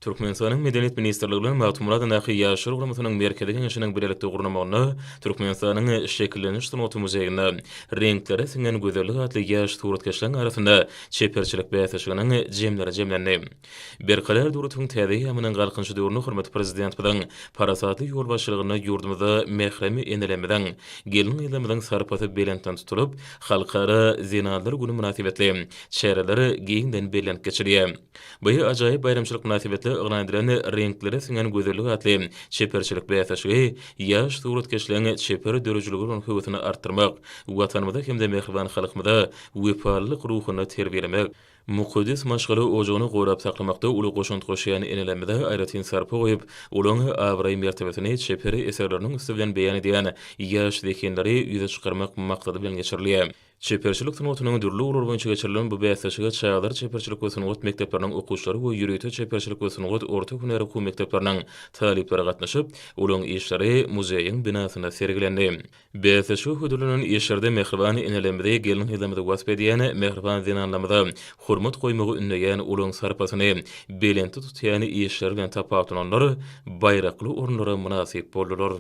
Türkmenistanyň Medeniýet ministrligi bilen Magtymguly adyndaky Ýaşlar guramasynyň Merkezi Geňeşiniň bilelikde gurnamagynda Türkmenistanyň Şekilleniş sungaty muzeýinde Reňklere siňen gözellik atly ýaş suratkeşleriň arasynda çeperçilik bäsleşiginiň jemleri jemlendi. Berkarar döwletiň täze eýýamynyň Galkynyşy döwründe hormatly Prezidentimiziň parasatly ýolbaşçylygynda ýurdumyzda mährem enelerimiziň, gelin-gyzlarymyzyň sarpasy belentden tutulyp, Halkara zenanlar güni mynasybetli çäreler giňden bellenip geçilýär. Bu ajaýyp baýramçylyk mynasybetli yglan edilen Reňklere siňen gözellik atly çeperçilik bäsleşigi ýaş suratkeşleriň çeper döredijilige bolan höwesini artdyrmak, Watanymyza hem-de mähriban halkymyza wepalylyk ruhunda terbiýelemek, mukaddes maşgala ojagyny gorap saklamakda uly goşant goşýan enelerimize aýratyn sarpa goýup, olaryň abraý-mertebesini çeper eserleriniň üsti bilen beýan edýän ýaş zehinleri ýüze çykarmak maksady bilen geçirilýär. Çeperçilik sungatynyň dürli ugurlary boýunça geçirilen bu bäsleşige çagalar çeperçilik we sungat mekdepleriniň okuwçylary we ýörite çeperçilik we sungat orta hünär okuw mekdepleriniň talyplary gatnaşyp, olaryň işleri muzeýiň binasynda sergilendi. Bäsleşige hödürlenen işlerde mähriban enelerimizi, gelin-gyzlarymyzy wasp edýän, mähriban zenanlarymyza hormat goýmagy ündeýän, olaryň sarpasyny belentde tutýan işleri bilen tapawutlananlar baýrakly orunlara mynasyp boldular.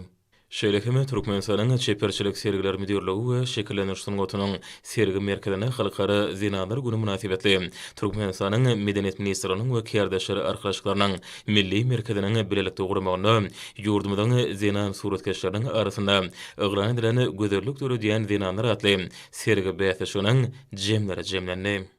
Şeýle hem Türkmenistanyň Çeperçilik sergiler müdirligi we şekillendiriş sungatynyň sergi merkezinde Halkara zenanlar güni mynasybetli Türkmenistanyň Medeniýet ministrliginiň we Kärdeşler arkalaşyklarynyň Milli merkeziniň bilelikde guramagynda ýurdumyzyň zenan suratkeşleriniň arasynda yglan edilen Gözellik döredýän zenanlar atly sergi bäsleşiginiň jemleri jemlendi.